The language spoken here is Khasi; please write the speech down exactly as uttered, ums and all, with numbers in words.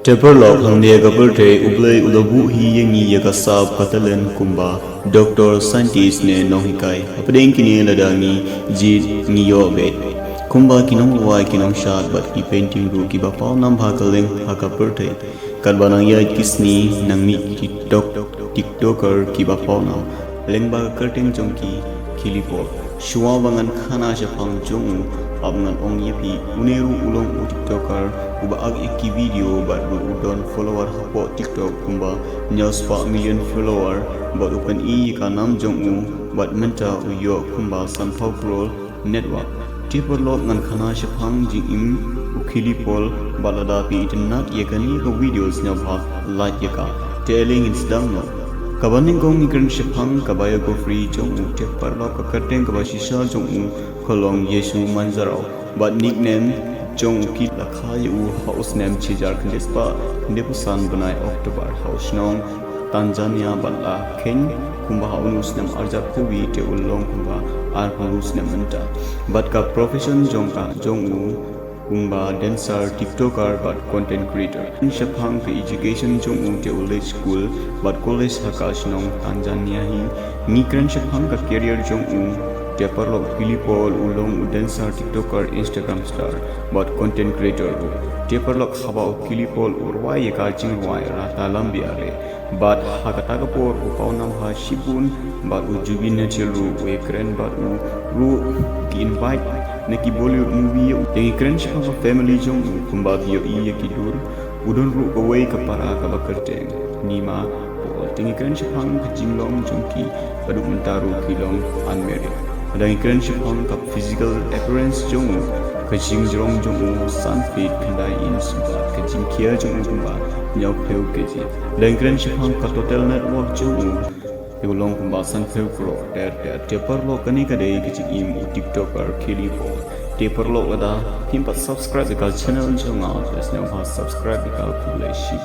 Te paralok, hangne ha ka pyrthei U Blei u la buh hi ïa ngi ïa ka sap ka talent kumba doctor, scientist ne nonghikai. Hapdeng kine lada ngi jied ngi ïoh beit kumba ki nongrwai, ki nongshad bad ki painting ruh kiba pawnam ha ka liang ha ka pyrthei. Katba nang ïaid ki sngi nang mih ki TikTok, TikToker kiba pawnam. Lyngba ka kyrteng jong ki, Khili Paul. Shuwa ba ngan khana shaphang jong u, hap ngan ong ïa phi, une ruh u long u TikToker uba ak ïa ki video bad ruh u don follower hapoh TikTok kumba hynñiew spah million follower bad u pyni ïa ka nam jong u bad mynta u ïoh kumba sanphew klur net worth. Te paralok, ngan khana shaphang jingim u Khili Paul bad lada phi itynnad ïa kane ka video, sngewbha like ïa ka. Te ale ngin sdang noh. Kaba nyngkong ngi kren shaphang ka biography jong u. Te paralok, ka kyrteng kaba shisha jong u ka long Yeshu Manjarao bad nickname jong u ki la kha ïa u ha u snem shihajar khyndai spah khyndaiphew san bnai October ha u shnong Tanzania bad la kheiñ kumba ha une u snem arhajar arphew wi, te u long kumba arphew snem mynta. Bad ka profession jong ka jong u kumba dancer, TikToker bad content creator. Shaphang ka education jong u, te u leit skul bad college ha ka shnong Tanzania hi. Ngi kren shaphang ka career jong u. Te paralok, Khili Paul u long u dancer, TikToker, Instagram star bad content creator ruh. Te paralok, haba u Khili Paul u rwai ïa ka jingrwai Rata Lamba Re, bad ha kata ka por u pawnam ha shibun bad u Zubeen Nautiyal ruh u ïakren bad u ruh, ki invite na ki Bollywood movie ïa u. Te ngi kren shaphang ka family jong u. Kumba phi ïohi ïa ki dur, u don ruh kawei ka para kaba kyrteng Nima Paul. Te ngi kren shaphang ka jinglong jong ki, haduh mynta ruh ki long unmarried. Lada ngi kren shaphang ka physical appearance jong u, ka jingjrong jong u san feet khyndai inch bad ka jingkhia jong u kumba hynñiewphew kg. Lada ngi kren shaphang ka total net worth jong u, te u long kumba sanphew klur. Te, te, te paralok, kane ka dei ka jingim u TikToker Khili Paul. Te paralok, lada phim pat subscribe ïa ka channel jong nga, te sngewbha subscribe ïa ka. Khublei shibun.